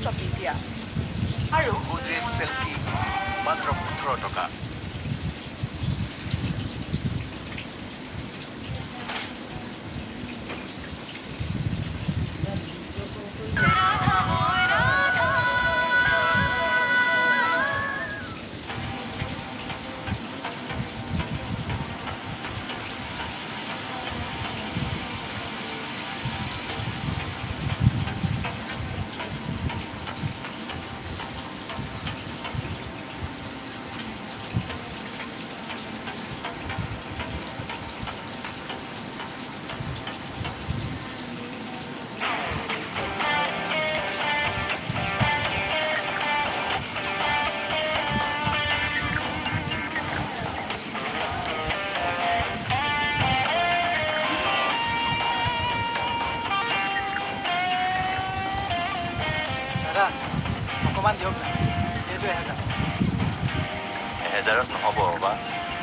Best of India আৰু Godrej selfie মাত্ৰ 15 টকা। দাদা, অকণমান দিয়ক না, এইটো 1000। 1000ত নহ'ব বা,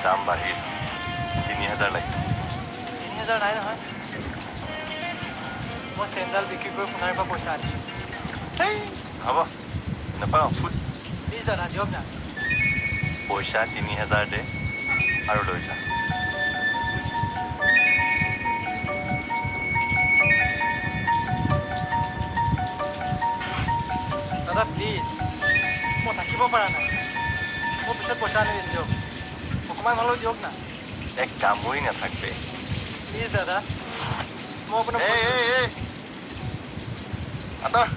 দাম বাঢ়িল। 3000 লাগিব। 3000 নাই নহয়। মই চেইনডাল বিক্ৰী কৰি সোণাৰীৰ পৰা পইচা আনিছোঁ। হ'ব, নাপাওঁ ফুট। প্লিজ দাদা, দিয়ক না। পইচা 3000 দে আৰু লৈ যা। দাদা প্লিজ, মই থাকিব পৰা নাই। মই পিছত পইচা আনি দিম দিয়ক, অকণমান হ'লেও দিয়ক না। এক কামুৰি নাথাকবে। প্লিজ দাদা, মই আপোনাক এই এই এই, আঁতৰ।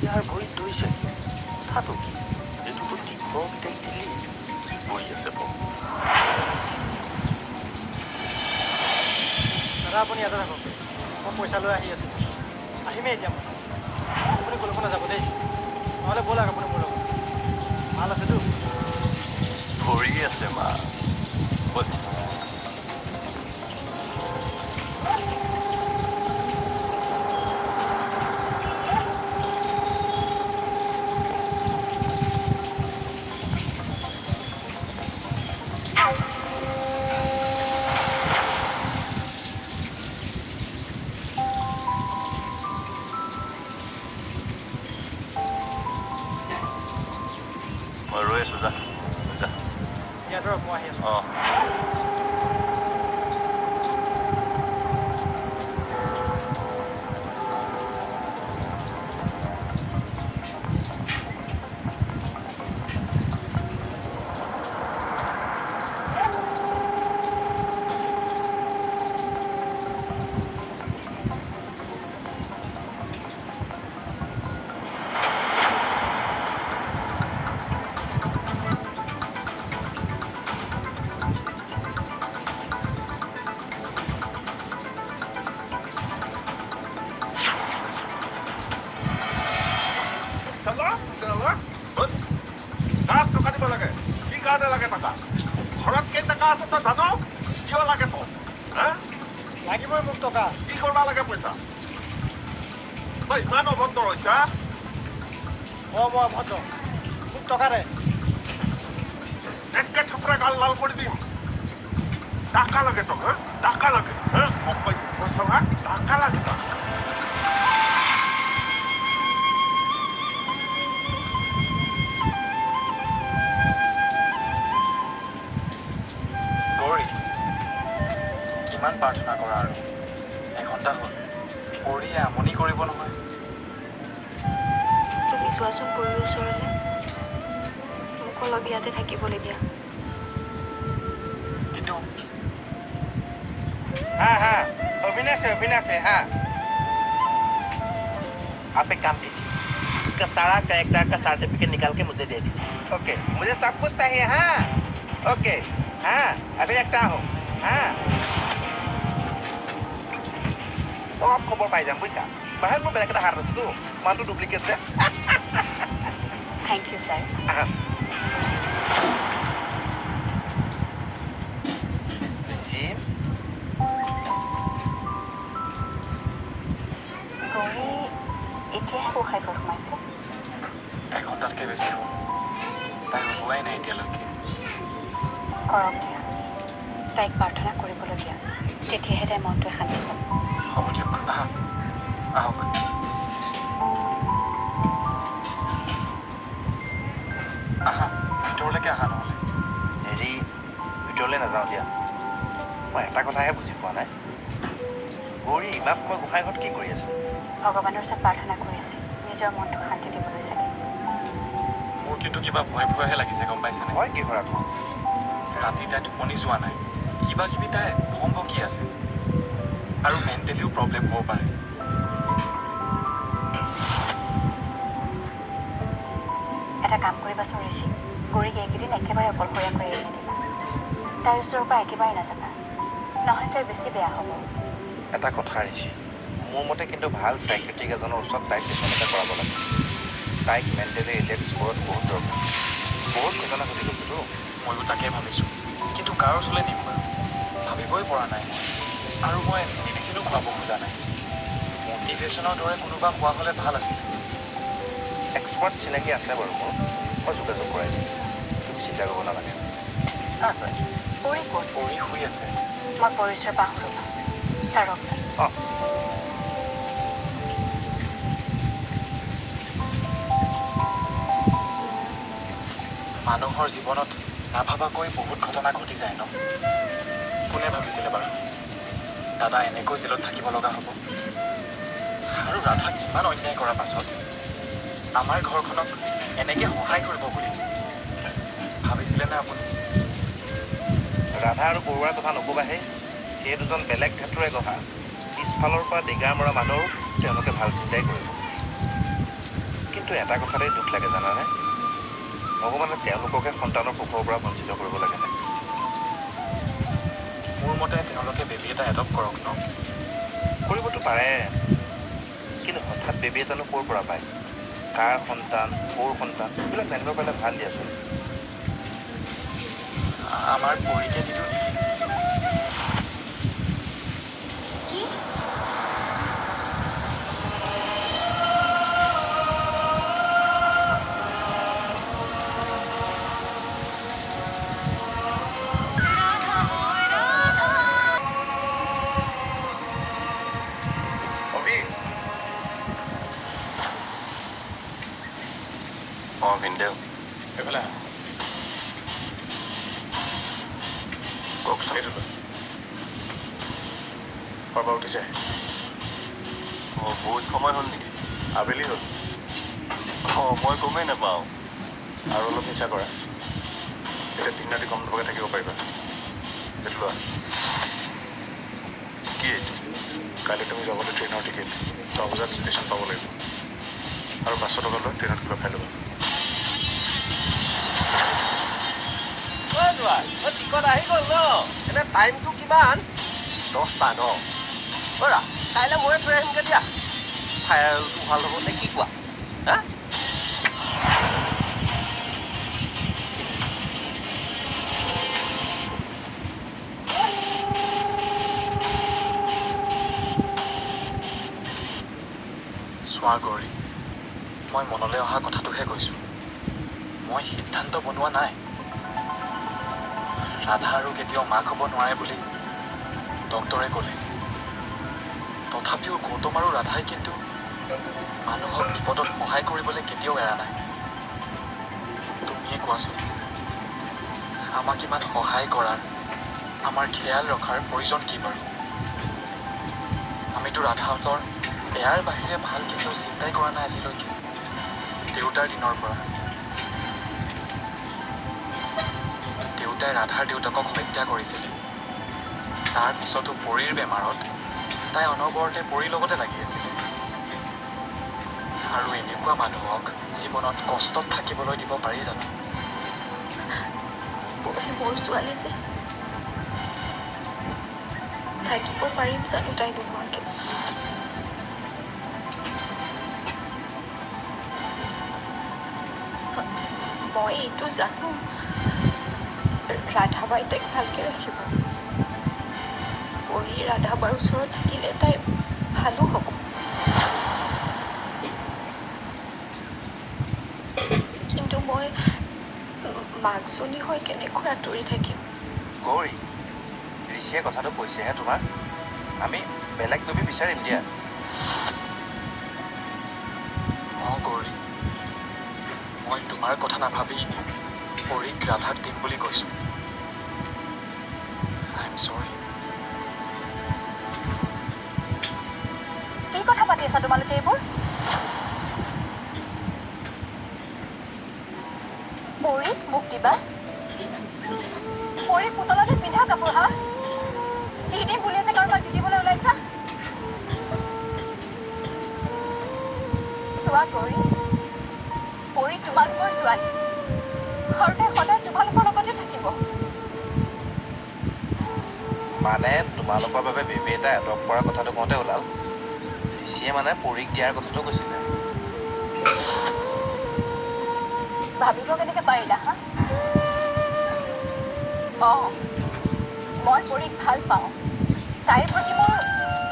ইয়াৰ ভৰিত ধৰিছে, কথাটো কি? এইটোতো দীঘকেইটাই দিলি, কি কৰি আছে বাৰু? দাদা, আপুনি ইয়াতে থাকক, মই পইচা লৈ আহি আছোঁ। আহিমেই এতিয়া মই। আপুনি ক'লৈকো নাযাব দেই, নহ'লে ব'লক আপুনি মোৰ লগত। ভাল আছেতো। ভৰি আছে মা, ব'ল। মই ৰৈ আছোঁ, যা যা। ইয়াত ৰওক, মই আহি আছোঁ। অঁ। চলা চলা, কাক টকা দিব লাগে? কি কাৰণে লাগে টকা? ঘৰত কেই টকা আছে তই জান? কিয় লাগে তোক? হা? লাগিবই মোক টকা। কি কৰিব লাগে পইচা? তই ইমান অভদ্ৰ হৈছা? অঁ, মই অভদ্ৰ, মোক টকা দে। একে থাপৰা গাল লাল কৰি দিম। টাকা লাগে তোক? হা, টাকা লাগে? হা, মোক কৈছ না, টাকা লাগে তোক? গৌৰী, কিমান প্ৰাৰ্থনা কৰা আৰু! এঘণ্টা হ'ল, পৰিয়ে আমনি কৰিব নহয়। তুমি যোৱাচোন পৰীৰ ওচৰলৈ, মোক অলপ ইয়াতে থাকিবলৈ দিয়া। কিন্তু हाँ हाँ, अविनाश है, अविनाश है। हाँ, आप एक काम कीजिए, उसका सारा कैरेक्टर का सर्टिफिकेट निकाल के मुझे दे दीजिए। ओके, मुझे सब कुछ चाहिए। हाँ, ओके। हाँ, अभी रखता हूँ। हाँ, চব খবৰ পাই যাম বুজিছা। বাহিৰত মই বেলেগ এটা হাত আছোতো, মানুহটো ডুপ্লিকেট যে। Thank you sir. আহা। জিম। গৌৰী এতিয়াহে গোসাঁই ঘৰত সোমাইছে। এঘণ্টাতকৈ বেছি হ'ল, তাই ওলোৱাই নাই এতিয়ালৈকে। কৰক দিয়া, তাইক প্ৰাৰ্থনা কৰিবলৈ দিয়া, তেতিয়াহে তাইৰ মনটোৱে শান্তি পাব। হ'ব দিয়ক, আহা, আহক। আহা, ভিতৰলৈকে আহা নহ'লে। হেৰি, ভিতৰলৈ নাযাওঁ দিয়া। মই এটা কথাহে বুজি পোৱা নাই, গৌৰী ইমান সময় গোঁসাই ঘৰত কি কৰি আছে? ভগৱানৰ ওচৰত প্ৰাৰ্থনা কৰি আছে, নিজৰ মনটোক শান্তি দিবলৈ চাগে। মোৰ কিন্তু কিবা ভয় ভয়হে লাগিছে, গম পাইছেনে? হয় কিহৰ আকৌ? ৰাতি তাই টোপনি যোৱা নাই, কিবা কিবি তাই ভং বকি আছে, আৰু মেণ্টেলিও প্ৰব্লেম হ'ব পাৰে। এটা কাম কৰিবাচোন ঋষি, গৌৰীক এইকেইদিন একেবাৰে অকলশৰীয়াকৈ এৰি নিদিবা। তাইৰ ওচৰৰ পৰা একেবাৰে নাযাবা, নহ'লে তাইৰ বেছি বেয়া হ'ব। এটা কথা ঋষি, মোৰ মতে কিন্তু ভাল চাইকেট্ৰিক এজনৰ ওচৰত তাইক চেচন এটা কৰাব লাগে। তাইক মেণ্টেলি ৰিলেক্স কৰাটো বহুত দৰকাৰ। বহুত ঘটনা ঘটি গৈছেতো। ময়ো তাকে ভাবিছোঁ, কিন্তু কাৰ ওচৰলৈ নিম বাৰু ভাবিবই পৰা নাই মই। আৰু মই মেডিচিনো খুৱাব খোজা নাই। মটিভেশ্যনৰ দৰে কোনোবা হোৱা হ'লে ভাল আছিল। এক্সপাৰ্ট চিনাকি আছে বাৰু মোৰ, মই যোগাযোগ কৰাই দিম, তুমি চিন্তা কৰিব নালাগে। পৰি ক'ত? পৰি শুই আছে। মই পৰীৰ ওচৰৰ পৰা আহোঁ ৰ'বা, ছাৰকচোন। অঁ। মানুহৰ জীৱনত নাভাবাকৈ বহুত ঘটনা ঘটি যায় ন? কোনে ভাবিছিলে বাৰু দাদা এনেকৈ জেলত থাকিব লগা হ'ব? আৰু ৰাধাক ইমান অন্যায় কৰাৰ পাছত আমাৰ ঘৰখনক এনেকৈ সহায় কৰিব বুলি ভাবিছিলেনে আপুনি? ৰাধা আৰু বৰুৱাৰ কথা নক'বাহে, সেই দুজন বেলেগ ধাতুৰে গঢ়া। পিছফালৰ পৰা ডিগাৰ মৰা মানুহৰো তেওঁলোকে ভাল চিন্তাই কৰিব। কিন্তু এটা কথাতেই দুখ লাগে জানানে, ভগৱানে তেওঁলোককে সন্তানৰ সুখৰ পৰা বঞ্চিত কৰিব লাগেনে? মোৰ মতে তেওঁলোকে বেবী এটা এডপ্ট কৰক ন? কৰিবতো পাৰে, কিন্তু হঠাৎ বেবী এটানো ক'ৰ পৰা পায়? কাৰ সন্তান, ক'ৰ সন্তান, এইবিলাক জানিব পাৰিলে ভাল দিয়াচোন। আমাৰ পৰীকে দি দিওঁ নেকি? কি? অভি। অঁ ভিনদেউ, এইফালে আহা। কওকচোন। এইটো লোৱা। ঘৰৰ পৰা উঠিছে? অঁ, বহুত সময় হ'ল নেকি? আবেলি হ'ল। অঁ, মই গমেই নাপাওঁ। আৰু অলপ নিচা কৰা, তেতিয়া দিন ৰাতি গম নোপোৱাকৈ থাকিব পাৰিবা। এইটো লোৱা। কি এইটো? কাইলৈ তুমি যাবলৈ ট্ৰেইনৰ টিকেট, 10 বজাত ষ্টেচন পাব লাগিব। আৰু 500 টকা লৈ ট্ৰেইনত কিবা খাই ল'বা। টিকট আহি গ'ল ন? এনে টাইমটো কিমান? 10টা ন? অ'ৰা, কাইলৈ ময়ে থৈ আহিমগৈ দিয়া। ফায়াৰটো ভাল হ'ব নে কি কোৱা? হা? চোৱা গৌৰী, মই মনলৈ অহা কথাটোহে কৈছোঁ, মই সিদ্ধান্ত বনোৱা নাই। ৰাধা আৰু কেতিয়াও মাক হ'ব নোৱাৰে বুলি ডক্তৰে ক'লে। তথাপিও গৌতম আৰু ৰাধাই কিন্তু মানুহক বিপদত সহায় কৰিবলৈ কেতিয়াও এৰা নাই। তুমিয়ে কোৱাচোন, আমাক ইমান সহায় কৰাৰ, আমাৰ খেয়াল ৰখাৰ প্ৰয়োজন কি বাৰু? আমিতো ৰাধাহঁতৰ বেয়াৰ বাহিৰে ভাল কেতিয়াও চিন্তাই কৰা নাই আজিলৈকে, দেউতাৰ দিনৰ পৰা। দেউতাই ৰাধাৰ দেউতাকক হত্যা কৰিছিলে। তাৰ পিছতো পৰীৰ বেমাৰত তাই অনবৰতে পৰীৰ লগতে লাগি আছিলে। আৰু এনেকুৱা মানুহক জীৱনত কষ্টত থাকিবলৈ দিব পাৰি জানো? পৰী মোৰ ছোৱালী যে, থাকিব পাৰিম জানো তাই নোহোৱাকে? মই এইটো জানো, ৰাধাবাই তাইক ভালকে ৰাখিব। পৰী ৰাধাবাৰ ওচৰত থাকিলে তাই ভালো হ'ব। কিন্তু মই মাকজনী হৈ কেনেকৈ আঁতৰি থাকিম? গৌৰী, ঋষি ঋষিয়ে কথাটো কৈছেহে তোমাক। আমি বেলেগ বেবী বিচাৰিম দিয়া। অঁ গৌৰী, মই তোমাৰ কথা নাভাবি পৰীক ৰাধাক দিম বুলি কৈছোঁ। I am sorry. কি কথা পাতি আছা তোমালোকে এইবোৰ? পৰীক মোক দিবা? পৰী পুতলাতে পিন্ধা কাপোৰ হা? দি দিম বুলি যে কাৰোবাক দি দিবলৈ ওলাইছা? চোৱা গৌৰী, পৰী তোমালোকৰ ছোৱালী আৰু তাই সদায় তোমালোকৰ লগতে থাকিব। মানে তোমালোকৰ বাবে বেবী এটা এডপ্ট কৰাৰ কথাটো কওঁতে ওলাল, ঋষিয়ে মানে পৰীক দিয়াৰ কথাটো কৈছিলে। ভাবিব কেনেকে পাৰিলা হা? অঁ, মই পৰীক ভাল পাওঁ, তাইৰ প্ৰতি মোৰ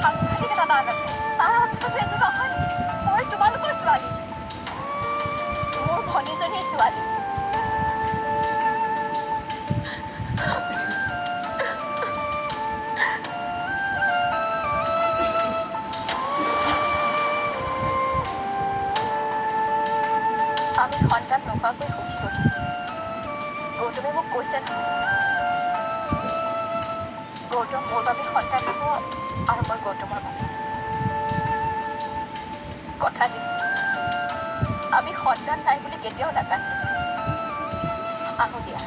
সাংঘাতিক এটা টান আছে। তাৰ অৰ্থটো এইটো নহয়, পৰী তোমালোকৰ ছোৱালী, মোৰ ভনীজনীৰ ছোৱালী। আমি সন্তান নোহোৱাকৈ সুখী গৌতম। গৌতমে মোক কৈছে নহয়, গৌতম মোৰ বাবে সন্তান হ'ব আৰু মই গৌতমৰ বাবে। কথা দিছো, আমি সন্তান নাই বুলি কেতিয়াও নাকান্দো। আহো দিয়া।